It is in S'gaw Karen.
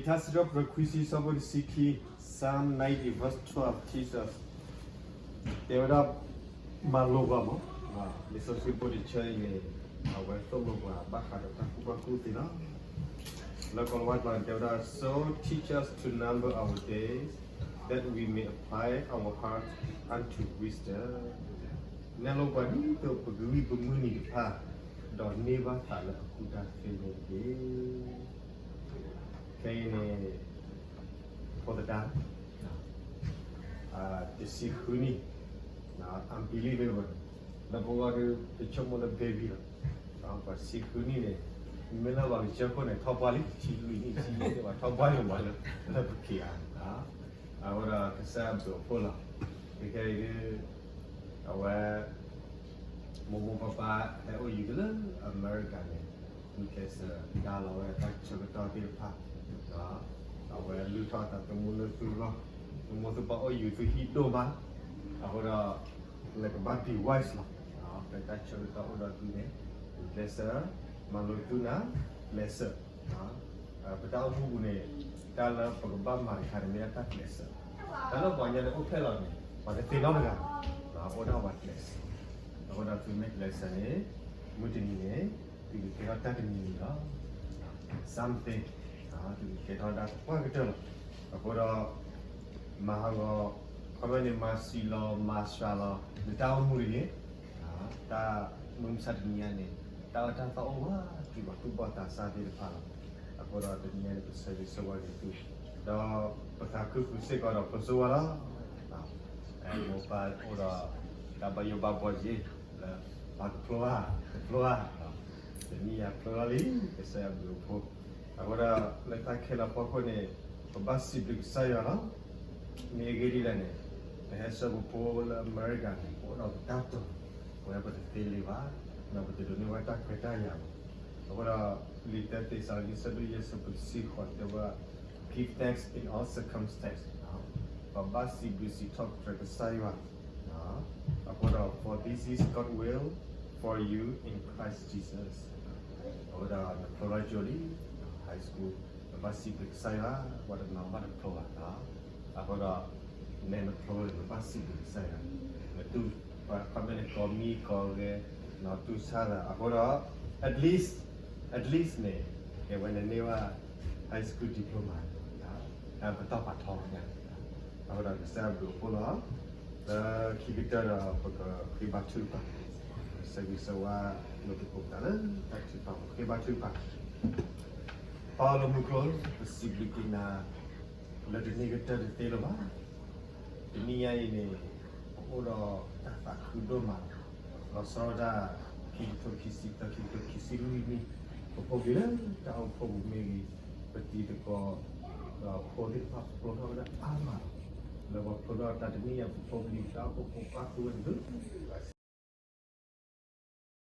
ထါစံးထီၣ်ပတြၢၤခွံဆံ ဆၢဖိတဆံခံ, Psalm ninety verse twelve teaches, တဲဝဲဒၣ် မၤလိာ်ကွၢ်မး, လံာ်စီဆှံဖိတဆၢအံၤန့ၣ် အဝဲသိၣ်လိပှၤဘၣ်ဃးဒီးတၢ်ကူၣ်ဘၣ်ကူၣ်သ့လီၤ. လၢကိၤလၤဝါကျိာ်န့ၣ် တဲဝဲဒၣ် So teach us to number our days, that we may apply our hearts unto wisdom. နဲၣ်လိာ်ပှၤဒ်သိးပကဂံၢ်ပမုၢ်နံၤတဖၣ်, ဒီးန့ၢ်ဘၣ်သးလၢအကူၣ်တၢ်သ့န့ၣ်တက့ၢ်. ခဲအံၤန့ၣ် ဖိသဒါ တဆံဃုနံၣ်, unbelievable, လၢပဂီၢ်ဒီး ပဆိကမိၣ်လၢ baby လီၤ. ပှၤဆံဃုနံၣ်န့ၣ် မ့ၢ်လၢပှၤကစၢၢ်ခိၣ်န့ၣ် ထီၣ်ပှၢ်လံ, ဆံလွံၢ်နံၣ်, ဆံလွံၢ်နံၣ် ပှၤထီၣ်ပှၢ်လံမးလၢ လၢပက့ၤဧါ. အဃိဒီးကစၢ်အဘျုးအဖှိၣ်လီၤ. ခဲအံၤဒုး အဝဲ မိၢ်မိၢ်ပၢ်ပၢ်ဟဲအိၣ်ယံၤသုလၢအမဲရကၤန့ၣ်, မုၢ်ကျဲးစၢးဒါလီၤဝဲတၢ်ဆၢကတီၢ်သ့ၣ်တဖၣ်, အဝဲလုၢ်ထီၣ်အသးသမူလၢသုဂီၢ်, သမူသပှၢ်အိၣ်ယံၤသုဟံၣ်ဒိၣ်မး, အဃိဒီး နကဘၣ် be wise လီၤ. ဖဲတၢ်ဆၢကတီၢ်အိၣ်ဒီးသုန့ၣ်, မုၢ်ကျဲးစၢး မၤလိသုနၤ ကျဲးစၢး ပတၢ်အိၣ်မူပူၤန့ၣ် တၢ်လၢပကဘၣ်မၤတခါန့ၣ် မ့ၢ်ဒၣ်တၢ်ကျဲးစၢး. တၢ်လၢပှၤကညီန့ၣ်အိၣ်ဖျဲၣ်လီၤန့ၣ် ပှၤတသ့နီတဂၤ, အိၣ်ဒၣ်ပှၤကျဲးစၢး. အဃိဒီးသုမ့ၢ်ကျဲးစၢးန့ၣ် မုၢ်တနံၤန့ၣ် သုကကဲထီၣ်တၢ်တမံၤမံၤလီၤ. Something, သုကကဲထီၣ်တၢ်သပှၢ်ကတၢၢ်လီၤ. အဃိဒီး မၤဟးဂီၤ, ခီဖျိန့ၣ် မၤစံးလီၤ မၤစှၤလီၤ နတၢ်အိၣ်မူန့ၣ်န့ၣ်, တၢ်မုၢ်မဆါတနံၤအံၤန့ၣ် တၢ်အၢတၢ်သီအိၣ်ဝဲ တုၤပှၤသူၣ်ဘီၣ်သးစၢ်သ့ၣ်တဖၣ်လီၤ. အဃိဒီးတနံၤအံၤန့ၣ် ပဆၢဂ့ၤဆၢဝါက့ၤသု, ဒီးပသးခုဃုာ်စ့ၢ်ကီးဒီးဖိစိဝါလီၤ. မိၢ်ပၢ်အိၣ်ဒီး တၢ်ဘၣ်ယိၣ်ဘၣ်ဘှီယ့ၣ်လၢ ပှၤကဖျိဧါ, တဖျိဧါ, တနံၤအံၤဖျိထီၣ်လံ ကစၢ်ယွၤအဘျုးအဖှိၣ်. အဃိဒီးလၢတၢ်ခဲလၢာ်အဖီခိၣ်န့ၣ် ပဘၣ်စံးဘျုးကစၢ်ယွၤလီၤ. မ့ၢ်အဂ့ၢ်ဒ်လဲၣ်န့ၣ်, ပဟဲဆှၢပဖိလၢအမဲရကၤန့ၣ် ပအိၣ်ဒီးပတၢ်တိာ်, ပဝဲပတသ့လံဘၣ်, ဒီးပတဒိးန့ၢ်ဝဲတၢ်ခွဲးတၢ်ယာ်ဘၣ်. အဃိဒီး လံာ်တၢသ့းစၤလနံ ဆၢဒိၣ်ယဲၢ် ဆၢဖိတဆံဃိးတဲဝဲ Give thanks in all circumstances. ပဘၣ်စံးဘျုးစံးထီၣ်ပတြၢၤကစၢ်ယွၤ, အဃိဒီး for this is God will for you in Christ Jesus. အဃိဒီးနဖျိထီၣ်ကၠိလံ, high school, နဘၣ်စံးဘျုးကစၢ်ယွၤ, ပှၤတနီၤဘၣ်တဖျိဘၣ်. အဃိဒီး နဲနဖျိန့ၣ် နဘၣ်စံးဘျုးကစၢ်ယွၤ, နတူၢ် ပှၤခီမ့ၢ်န့ၣ် ကိးမံၤကိးဂဲၤ, နတူၢ်ဆါသး, အဃိဒီး at least, at least န့ၣ် ကဲဝဲနန့ၢ်ဘၣ် high school diploma န့ၣ်, ပတီၢ်ပာ်ထီဝဲဒၣ်, အဃိဒီးကစၢ်ယွၤအဘျုးအဖှိၣ်လီၤ. လၢခံကတၢၢ်ဒီးပကဃ့ဘါထုကဖၣ်, ဆၢဂ့ၤဆၢဝါလိာ်သကိးပသးလၢတၢ်ထုကဖၣ် ပဃ့ဘါထုကဖၣ်. ပၢ်လၢမူခိၣ်, ပစံးဘျုးက့ၤနၤ လၢတနံၤကတၢၢ်တသ့လၢၤဘၣ်. တနံၤညါအံၤန့ၣ် ပအိၣ်ဒီးတၢ်သးခုဒိၣ်မး, လီၤဆီဒၣ်တၢ် ခံကထိခံဆံသၢ ခံကထိခံဆံလွံၢ်နံၣ်, ပဖိပလံၤလၢတၢ်အိၣ်ဖှိၣ်ပူၤမ့ၢ်ဂ့ၤ, ပတံၤသကိး ဒီးဖိသ့ၣ်တဖၣ်ဖျိထီၣ်ဝဲဒၣ်အါမးလီၤ. လၢပှၤဖျိထီၣ်တၢ်တနံၣ်ညါ ပဖိပလံၤတၢ်အိၣ်ဖှိၣ်ဖိခွါသူဝဲတဘျုး